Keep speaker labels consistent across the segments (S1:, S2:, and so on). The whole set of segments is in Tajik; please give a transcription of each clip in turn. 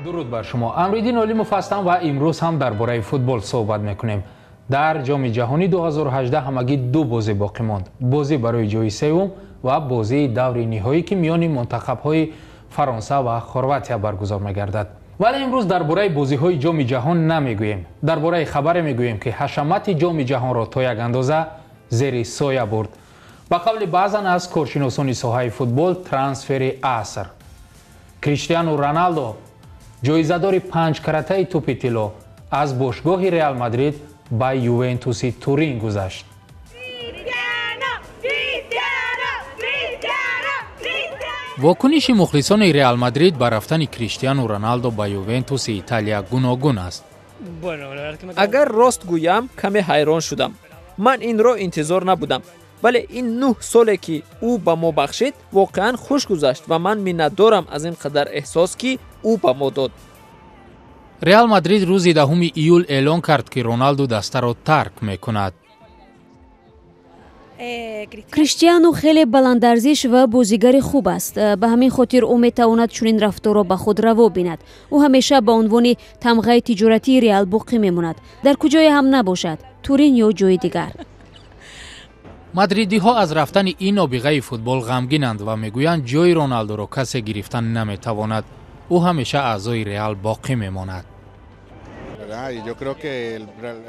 S1: Дуруд бар шумо. Амриддин Олимов ҳастам ва имрӯз ҳам дар бораи футбол суҳбат мекунем. Дар Ҷоми ҷаҳонӣ 2018 ҳамагӣ ду бозӣ боқӣ монд. Бозӣ барои ҷои севум ва бозии даври ниҳоӣ, ки миёни мунтахабҳои Фаронса ва Хорватия баргузор мегардад. Вале имрӯз дар бораи бозиҳои Ҷоми ҷаҳон намегӯем. Дар бораи хабаре мегӯем, ки ҳашамати Ҷоми ҷаҳонро то як андоза зери соя бурд. Ба қавли баъзан аз коршиносони соҳаи футбол, трансфери аср. Криштиану Роналдо, ҷоизадори панҷкаратаи тӯпи тилло, аз бошгоҳи Реал Мадрид ба Ювентуси Турин гузашт. Вокуниши мухлисони Реал Мадрид ба рафтани Криштиану Роналдо ба Ювентуси Италия гуногун аст.
S2: Агар рост гӯям, каме ҳайрон шудам. Ман инро интизор набудам. Вале ин 9 соле, ки ӯ ба мо бахшид, воқеан хуш гузашт ва ман миннатдорам аз ин қадар эҳсос, ки ӯ ба мо дод.
S1: Реал Мадрид рӯзи 10 июл эълон кард, ки Роналду дастаро тарк мекунад.
S3: Криштиану хеле баландарзиш ва бозигари хуб аст. Ба ҳамин хотир ӯ метавонад чунин рафторро ба худ раво бинад. Ӯ ҳамеша ба унвони тамғаи тиҷоратии Реал боқӣ мемонад, дар куҷое ҳам набошад, Турин ё ҷои дигар.
S1: Мадридиҳо аз рафтани ин нобиғаи футбол ғамгинанд ва мегӯянд, ҷои Роналдоро касе гирифтан наметавонад. Ӯ ҳамеша аъзои Реал боқӣ мемонад.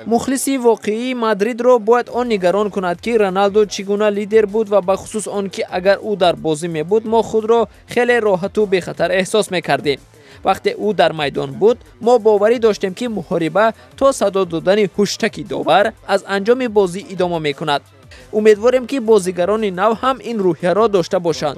S2: Мухлиси воқеии Мадридро бояд он нигарон кунад, ки Роналдо чӣ гуна лидер буд ва бахусус он ки агар ӯ дар бозӣ мебуд, мо худро хеле роҳату бехатар эҳсос мекардем. Вақте ӯ дар майдон буд, мо боварӣ доштем, ки муҳориба то садо додани ҳуштаки довар аз анҷоми бозӣ идома мекунад. Умедворем, ки бозигарони нав ҳам ин рӯҳияро дошта бошанд.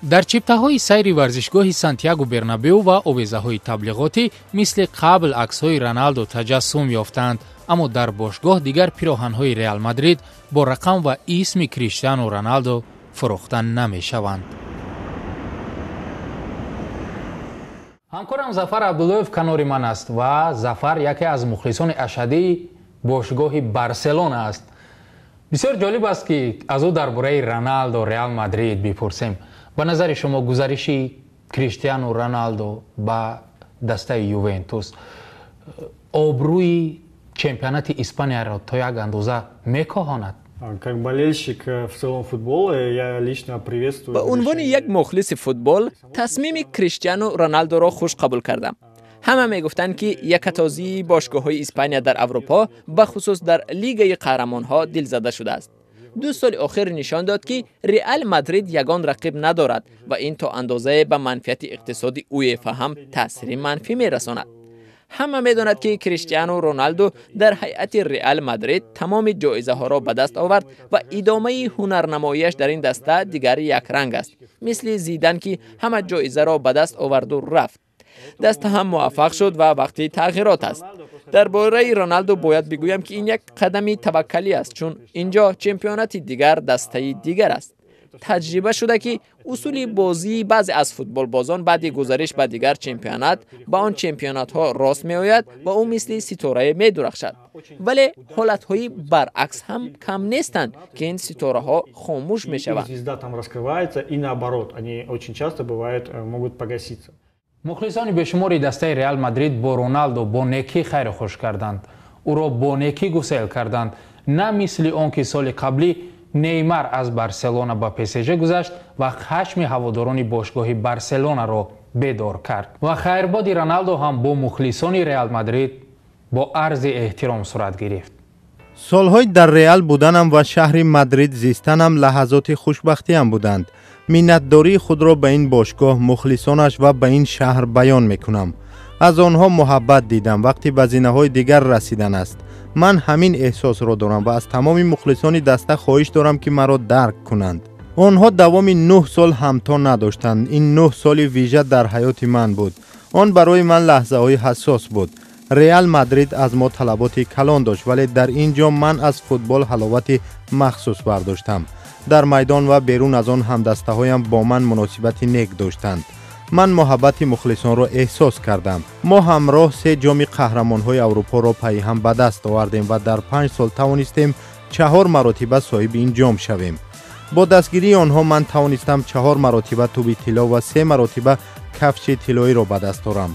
S1: Дар чиптаҳои сайри варзишгоҳи Сантьяго Бернабеу ва овезаҳои таблиғотӣ мисли қабл аксҳои Роналдо таҷассум ёфтаанд, аммо дар бошгоҳ дигар пироҳанҳои Реал Мадрид бо рақам ва исми Криштиану Роналдо фурӯхта намешаванд. Ҳамкорам Зафар Абдуллоев канори ман аст ва Зафар яке аз мухлисони ашаддии бошгоҳи Барселона аст. Бисёр ҷолиб аст, ки аз ӯ дар бораи Роналдо, Реал Мадрид бипурсем. Ба назари шумо, гузариши Криштиану Роналдо ба дастаи Ювентус обрӯи чемпионати Испанияро то як андоза мекоҳонад?
S4: Как болельщик в целом футбола, я лично приветствую.
S2: Ба унвони як мухлиси футбол тасмими Криштиану Роналдоро хуш қабул кардам. Ҳама мегуфтанд, ки якатозии бошгоҳҳои Испания дар Аврупо, бахусус дар Лигаи қаҳрамонҳо, дилзада шудааст. 2 соли охир нишон дод, ки Реал Мадрид ягон рақиб надорад ва ин то андозае ба манфиати иқтисоди УЕФА ҳам таъсири манфӣ мерасонад. Ҳама медонад, ки Криштиану Роналду дар ҳайати Реал Мадрид тамоми ҷоизаҳоро ба даст овард ва идомаи ҳунарнамоияш дар ин даста дигар якранг аст, мисли Зидан, ки ҳама ҷоизаро ба даст оварду рафт. Даста ҳам муваффақ шуд ва вақти тағйирот аст. Дар бораи Роналду бояд бигӯям, ки ин як қадами таваккалӣ аст, чун инҷо чемпионати дигар, дастаи дигар аст. Таҷриба шуда, ки усули бозии баъзе аз футболбозон баъди гузариш ба дигар чемпионат ба он чемпионатҳо рост меояд ва ӯ мисли ситорае медурахшад. Вале ҳолатҳои баръакс ҳам кам нестанд, ки ин ситораҳо хомӯш мешаванд.
S4: Звезда там раскрывается, и наоборот, они очень часто бывает могут погаситься.
S1: Мухлисони бешумори дастаи Реал Мадрид бо Роналдо бо некӣ хайру хуш карданд, ӯро бо некӣ гусел карданд, на мисли он ки соли қаблӣ Неймар аз Барселона ба ПСЖ гузашт ва хашми ҳаводорони бошгоҳи Барселонаро бедор кард. Ва хайрбоди Роналдо ҳам бо мухлисони Реал Мадрид бо арзи эҳтиром сурат гирифт.
S5: Солҳои дар Реал буданам ва шаҳри Мадрид зистанам лаҳазоти хушбахтиам буданд. Миннатдории худро ба ин бошгоҳ, мухлисонаш ва ба ин шаҳр баён мекунам. Аз онҳо муҳаббат дидам, вақти ба зинаҳои дигар расидан аст. Ман ҳамин эҳсосро дорам ва аз тамоми мухлисони даста хоҳиш дорам, ки маро дарк кунанд. Онҳо давоми 9 сол ҳамто надоштанд. Ин 9 соли вижа дар ҳаёти ман буд. Он барои ман лаҳзаҳои ҳассос буд. Реал Мадрид аз мо талаботи калон дошт, вале дар ин ҷо ман аз футбол ҳаловати махсус бардоштам. Дар майдон ва берун аз он ҳамдастаҳоям бо ман муносибати нек доштанд. Ман муҳаббати мухлисонро эҳсос кардам. Мо ҳамроҳ 3 ҷоми қаҳрамонҳои Аврупоро пайҳам ба даст овардем ва дар 5 сол тавонистем 4 маротиба соҳиби ин ҷом шавем. Бо дастгирии онҳо ман тавонистам 4 маротиба тӯби тилло ва 3 маротиба Кафши тиллоиро ба даст орам.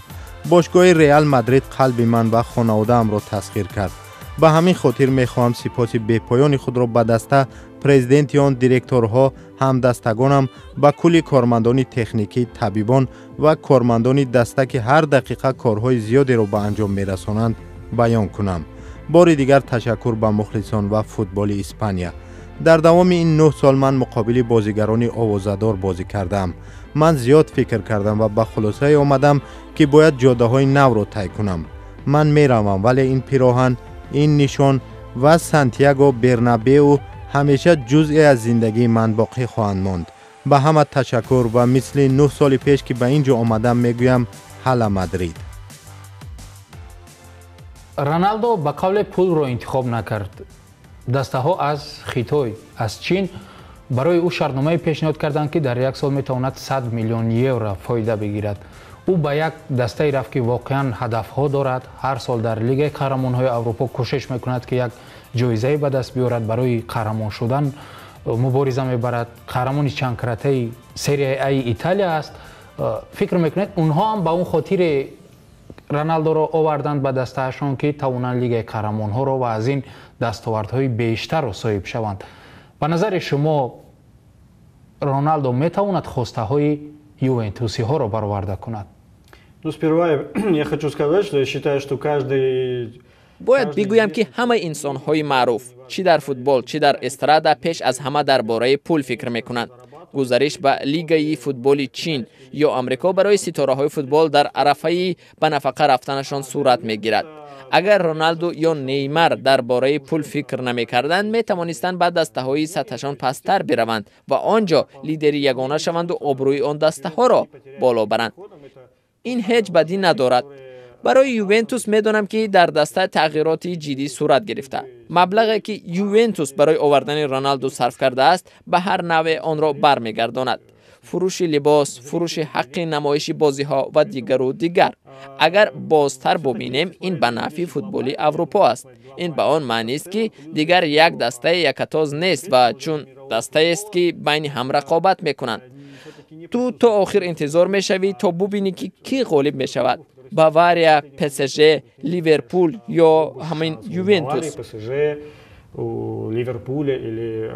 S5: Бошгоҳи Реал Мадрид қалби ман ва хонаводаамро тасхир кард. Ба ҳамин хотир мехоҳам сипоси бепоёни худро ба даста, президенти он, директорҳо, ҳамдастагонам, ба кулли кормандони техникӣ, табибон ва кормандони даста, ки ҳар дақиқа корҳои зиёдеро ба анҷом мерасонанд, баён кунам. Бори дигар ташаккур ба мухлисон ва футболи Испания. Дар давоми ин 9 сол ман муқобили бозигарони овозадор бозӣ кардаам. Ман зиёд фикр кардам ва ба хулосае омадам, ки бояд ҷодаҳои навро тай кунам. Ман меравам, вале ин пироҳан, ин нишон ва Сантьяго Бернабеу ҳамеша ҷузъе аз зиндагии ман боқӣ хоҳанд монд. Ба ҳама ташаккур ва мисли 9 соли пеш, ки ба ин ҷо омадам, мегӯям: ҳала Мадрид!
S1: Роналдо ба қавле пулро интихоб накард. Дастаҳо аз Хитой, аз Чин барои ӯ шартномае пешниҳод карданд, ки дар як сол метавонад 100 миллион евро фоида бигирад. Ӯ ба як дастае рафт, ки воқеан ҳадафҳо дорад, ҳар сол дар Лигаи қаҳрамонҳои Аврупо кӯшиш мекунад, ки як ҷоизае ба даст биёрад, барои қаҳрамон шудан мубориза мебарад, қаҳрамони чандкаратаи Серияи Аи Италия аст. Фикр мекунед, онҳо ҳам ба он хотире Роналдоро оварданд ба дастаашон, ки тавонанд Лигаи қаҳрамонҳоро ва аз ин дастовардҳои бештарро соҳиб шаванд? Ба назари шумо, Роналдо метавонад хостаҳои ювентусиҳоро бароварда кунад?
S4: Ну, сперва я хочу сказать, что я считаю, что каждый
S2: Бояд бигӯям, ки ҳамаи инсонҳои маъруф, чӣ дар футбол, чӣ дар эстрада, пеш аз ҳама дар бораи пул фикр мекунанд. Гузариш ба лигаи футболи Чин ё Амрико барои ситораҳои футбол дар арафаи ба нафақа рафтанашон сурат мегирад. Агар Роналду ё Неймар дар бораи пул фикр намекарданд, метавонистанд ба дастаҳои сатҳашон пасттар бираванд ва он ҷо лидери ягона шаванду обрӯи он дастаҳоро боло баранд. Ин ҳеҷ бадӣ надорад. Барои Ювентус медонам, ки дар даста тағйироти ҷиддӣ сурат гирифта. Маблағе, ки Ювентус барои овардани Роналду сарф кардааст, ба ҳар навъе онро бармегардонад: фурӯши либос, фурӯши ҳаққи намоиши бозиҳо ва дигару дигар. Агар бозтар бубинем, ин ба нафъи футболи Аврупо аст. Ин ба он маънист, ки дигар як дастаи якатоз нест ва чун дастаест, ки байни ҳам рақобат мекунанд. Ту то охир интизор мешавӣ, то бубинӣ, ки кӣ ғолиб мешавад: Бавария, ПСЖ, Ливерпул ё ҳамин Ювентус.
S4: Ливерпуля или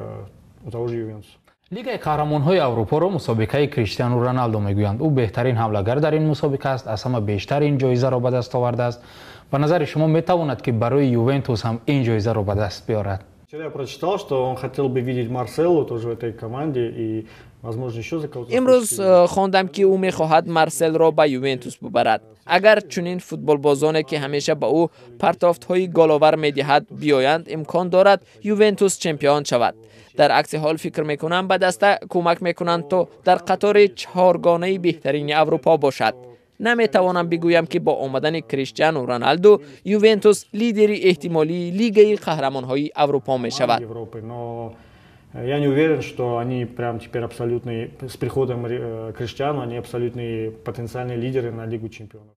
S4: того же Ювентуса.
S1: Лигаи қаҳрамонҳои Аврупоро мусобиқаи Криштиану Роналдо мегӯянд. Ӯ беҳтарин ҳамлагар дар ин мусобиқа аст, аз ҳама бештар ин ҷоизаро ба даст овардааст. Ба назари шумо, метавонад, ки барои Ювентус ҳам ин ҷоизаро ба даст биёрад?
S4: Вчера я прочитал, что он хотел бы видеть Марсело тоже в этой команде и, возможно, еще за кого-то.
S2: Имрӯз хондам, ки ӯ мехоҳад Марселро ба Ювентус бубарад. Агар чунин футболбозоне, ки ҳамеша ба ӯ партофтҳои головар медиҳад, биёянд, имкон дорад, Ювентус чемпион шавад. Дар акси ҳол, фикр мекунам, ба даста кӯмак мекунанд, то дар қатори чаҳоргонаи беҳтарини Аврупо бошад. Наметавонам бигӯям, ки бо омадани Криштиану Роналду Ювентус лидери эҳтимолии Лигаи қаҳрамонҳои Аврупо мешавад.
S4: Я не уверен, что они прям теперь абсолютные, с приходом Криштиану, они абсолютные потенциальные лидеры на Лигу чемпионов.